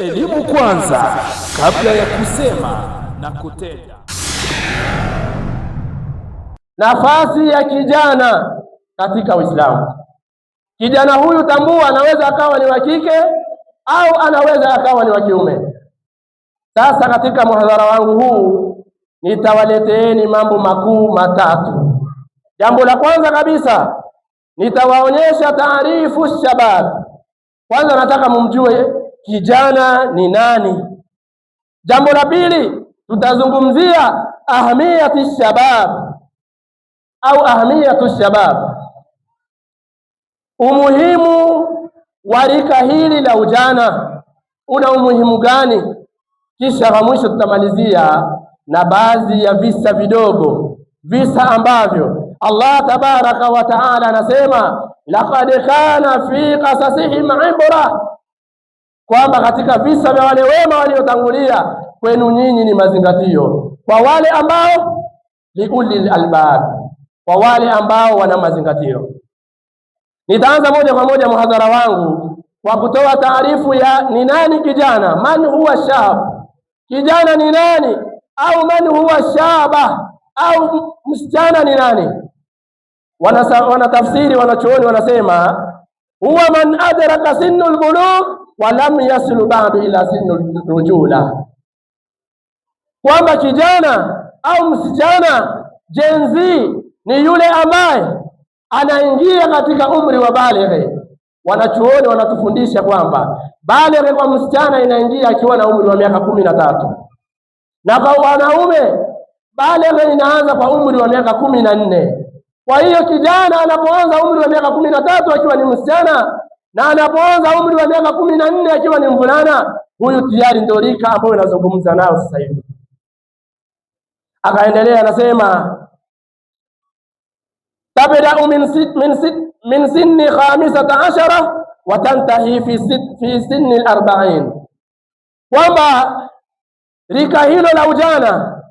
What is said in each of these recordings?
Elimu kwanza, kabla ya kusema na kutenda. Nafasi ya kijana katika Uislamu. Kijana huyu tambua, anaweza akawa ni wa kike au anaweza akawa ni wa kiume. Sasa katika muhadhara wangu huu nitawaleteeni mambo makuu matatu. Jambo la kwanza kabisa nitawaonyesha taarifu shabab. Kwanza nataka mumjue kijana ni nani. Jambo la pili tutazungumzia ahmiyati shabab au ahmiyatu shabab, umuhimu wa rika hili la ujana una umuhimu gani? Kisha kwa mwisho tutamalizia na baadhi ya visa vidogo, visa ambavyo Allah tabaraka wa taala anasema laqad kana fi qasasihim ibra, kwamba katika visa vya wale wema waliotangulia kwenu nyinyi ni mazingatio, kwa wale ambao liulil albab, kwa wale ambao wana mazingatio. Nitaanza moja kwa moja muhadhara wangu kwa kutoa taarifu ya ni nani kijana, man huwa shab, kijana ni nani, au man huwa shaba, au msichana ni nani? Wanatafsiri wanachuoni wanasema huwa man adraka sinnu lbulugh wa lam yasilu ba'du ila sinnu rujula, kwamba kijana au msichana Gen Z ni yule ambaye anaingia katika umri wa balighi. Wanachuoni wanatufundisha kwamba balighi kwa msichana inaingia akiwa na umri wa miaka 13 na kwa wanaume balighi inaanza kwa umri wa miaka 14. Kwa hiyo kijana anapoanza umri wa miaka 13 akiwa ni msichana na anapoanza umri wa miaka 14 akiwa ni mvulana, huyu tayari ndio rika ambayo inazungumza nao sasa hivi. Akaendelea anasema tabdau min sinni 15 wa tantahi fi sinni al-40, kwamba rika hilo la ujana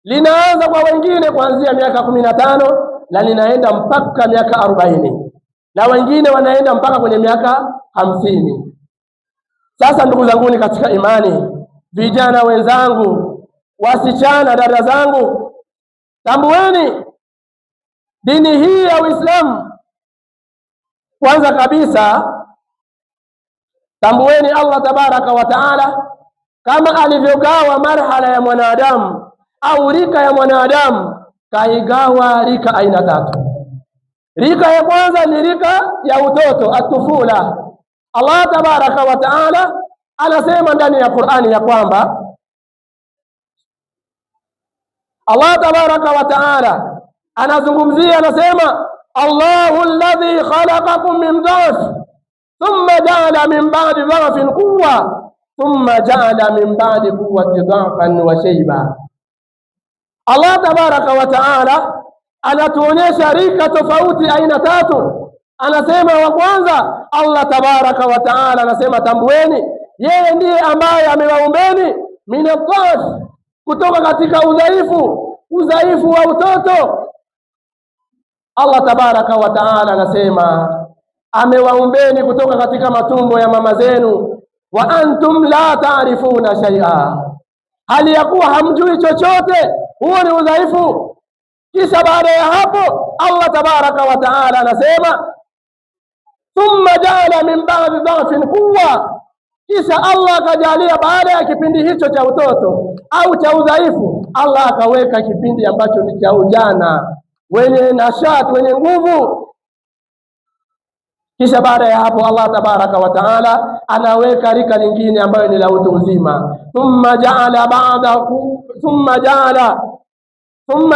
linaanza kwa wengine kuanzia miaka 15 na linaenda mpaka miaka 40 na wengine wanaenda mpaka kwenye miaka 50. Sasa ndugu zanguni katika imani, vijana wenzangu, wasichana, dada zangu, tambueni dini hii ya Uislamu. Kwanza kabisa tambueni Allah tabaraka wa taala kama alivyogawa marhala ya mwanadamu au rika ya mwanadamu, kaigawa rika aina tatu. Rika ya kwanza ni rika ya utoto, atufula. Allah tabaraka wa taala anasema ndani ya Qur'ani ya kwamba Allah tabaraka wa taala anazungumzia, anasema Allahu alladhi khalaqakum min dhaf thumma ja'ala min ba'di dhafin quwwa thumma ja'ala min ba'di quwwati dhafan wa shayba. Allah tabaraka wa taala anatuonyesha rika tofauti aina tatu. Anasema wa kwanza, Allah tabaraka wa taala anasema tambueni, yeye ndiye ambaye amewaumbeni min adhaf, kutoka katika udhaifu, udhaifu wa utoto. Allah tabaraka wa taala anasema amewaumbeni kutoka katika matumbo ya mama zenu, wa antum la taarifuna shay'a, hali ya kuwa hamjui chochote. Huo ni udhaifu. Kisha baada ya hapo Allah tabaraka wa taala anasema thumma jaala min ba'di dhafin quwwa, kisha Allah akajalia baada ya kipindi hicho cha utoto au cha udhaifu, Allah akaweka kipindi ambacho ni cha ujana wenye nashati, wenye nguvu. Kisha baada ya hapo Allah tabaraka wa taala anaweka rika lingine ambayo ni la utu uzima, thumma jaala ba'da thumma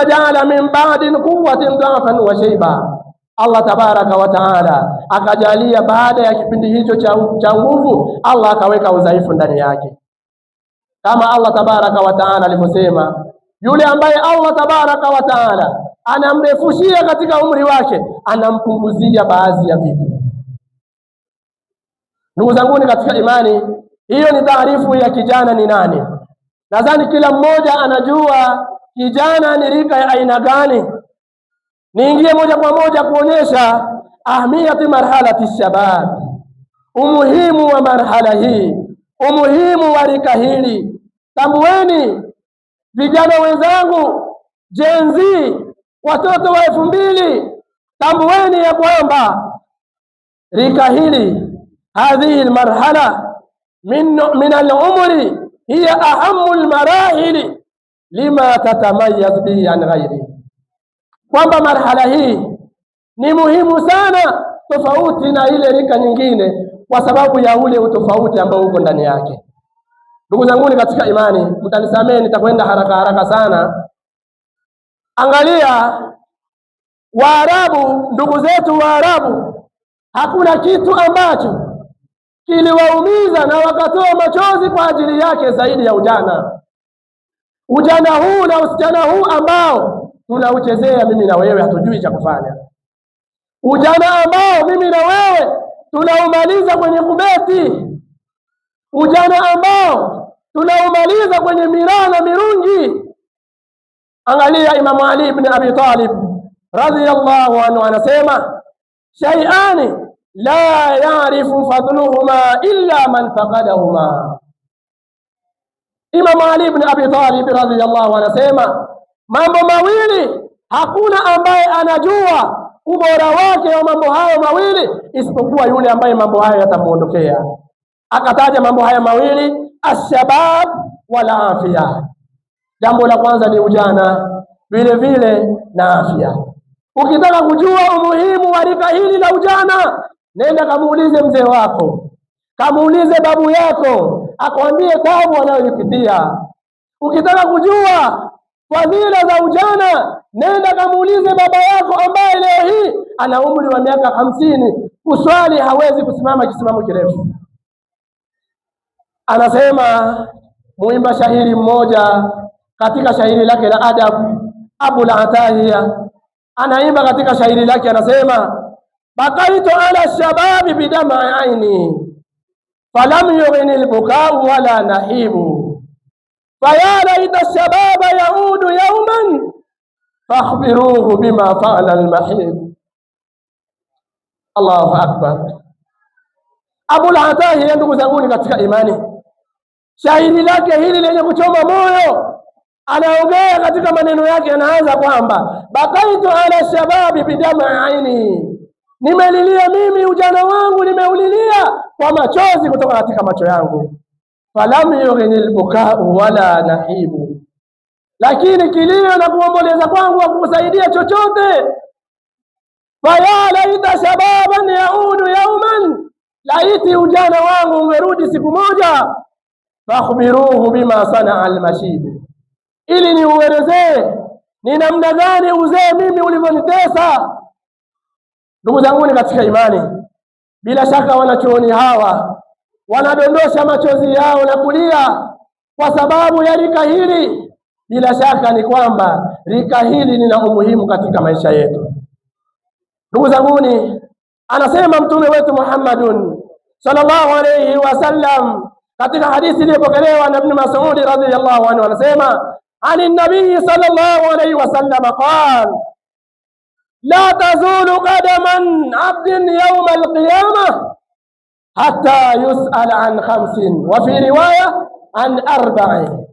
jaala min ba'di quwwatin dhafan wa shayba. Allah tabaraka wa taala akajalia baada ya kipindi hicho cha nguvu, Allah akaweka udhaifu ndani yake, kama Allah tabaraka wa taala alivyosema, yule ambaye Allah tabaraka wa taala anamrefushia katika umri wake, anampunguzia baadhi ya vitu. Ndugu zanguni katika imani, hiyo ni taarifu ya kijana ni nani. Nadhani kila mmoja anajua kijana ni rika ya aina gani. Niingie moja kwa moja kuonyesha ahmiyati marhalati shabab, umuhimu wa marhala hii. Umuhimu wa rika hili, tambueni vijana wenzangu, Gen Z, watoto wa 2000, tambueni ya kwamba rika hili, hadhihi almarhala min alumri hiya ahamu almarahili lima tatamayaz bihi an ghairi, kwamba marhala hii ni muhimu sana tofauti na ile rika nyingine, kwa sababu ya ule utofauti ambao uko ndani yake. Ndugu zanguni katika imani, mtanisamehe, nitakwenda haraka haraka sana. Angalia Waarabu, ndugu zetu Waarabu, hakuna kitu ambacho kiliwaumiza na wakatoa machozi kwa ajili yake zaidi ya ujana. Ujana huu na usichana huu ambao tunauchezea mimi na wewe, hatujui cha kufanya. Ujana ambao mimi na wewe tunaumaliza kwenye kubeti, ujana ambao tunaumaliza kwenye miraa na mirungi. Angalia Imamu Ali ibn Abi Talib radhiyallahu anhu anasema, shay'ani la ya'rifu fadluhuma illa man faqadahuma. Imamu Ali ibn Abi Talib radhiyallahu anasema, mambo mawili hakuna ambaye anajua ubora wake wa mambo hayo mawili isipokuwa yule ambaye mambo hayo yatamuondokea. Akataja mambo haya mawili, ashabab wal afya. Jambo la kwanza ni ujana, vile vile na afya. Ukitaka kujua umuhimu wa rika hili la ujana, nenda kamuulize mzee wako, kamuulize babu yako, akwambie tabu anayoipitia. Ukitaka kujua fadhila za ujana, nenda kamuulize baba yako ambaye leo hii ana umri wa miaka 50, kuswali hawezi kusimama kisimamo kirefu. Anasema muimba shairi mmoja katika shairi lake la adab, Abul Atahiya, anaimba katika shairi lake anasema, bakaitu ala shababi bidama aini falam yughni albukau wala nahibu faya laita shababa yaudu yauman fakhbiruhu bima faala almahib. Allahu akbar. Abul Atahiya, ndugu zanguni katika imani, shairi lake hili lenye kuchoma moyo, anaongea katika maneno yake, anaanza kwamba bakaitu ala shababi bidama aini, nimelilia mimi ujana wangu, nimeulilia kwa machozi kutoka katika macho yangu. Falam yughni albukau wala nahibu, lakini kilio na kuomboleza kwangu hakukusaidia chochote. Faya laita shababan yaudu yauman, laiti ujana wangu ungerudi siku moja. Fakhbiruhu bima sanaa almashibu, ili niuelezee ni namna gani uzee mimi ulivyonitesa. Ndugu zanguni katika imani, bila shaka wanachuoni hawa wanadondosha machozi yao na kulia kwa sababu ya rika hili. Bila shaka ni kwamba rika hili lina umuhimu katika maisha yetu. Ndugu zanguni, anasema mtume wetu Muhammadun sallallahu alayhi wasallam katika hadithi iliyopokelewa na Ibn Mas'ud radhiyallahu anhu, anasema ani nabii sallallahu alayhi wasallam qala la tazulu qadaman abdin yawma alqiyama hatta yusal an khamsin wa fi riwaya an arba'in.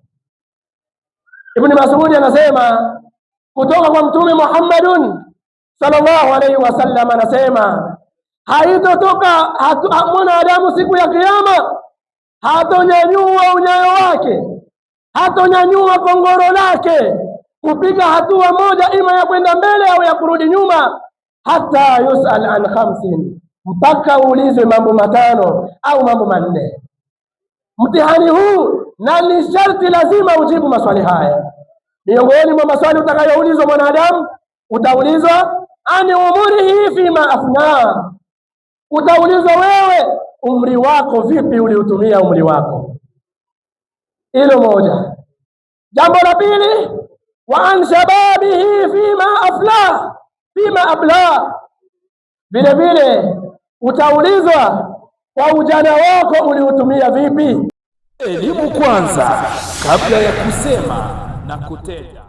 Ibn Mas'ud anasema kutoka kwa Mtume Muhammadun sallallahu alayhi wasallam anasema haitotoka mwanadamu siku ya Kiyama hatonyanyua unyayo wake, hatonyanyua kongoro lake kupiga hatua moja, ima ya kwenda mbele au ya kurudi nyuma, hata yusal an khamsin, mpaka uulizwe mambo matano au mambo manne. Mtihani huu na ni sharti lazima ujibu maswali haya. Miongoni mwa maswali utakayoulizwa mwanadamu, utaulizwa ani umurihi fima afna, utaulizwa wewe umri wako vipi uliutumia umri wako. Hilo moja. Jambo la pili, wa an shababihi fima afla fima abla, vile vile utaulizwa kwa ujana wako uliutumia vipi. Elimu kwanza kabla ya kusema na kutenda.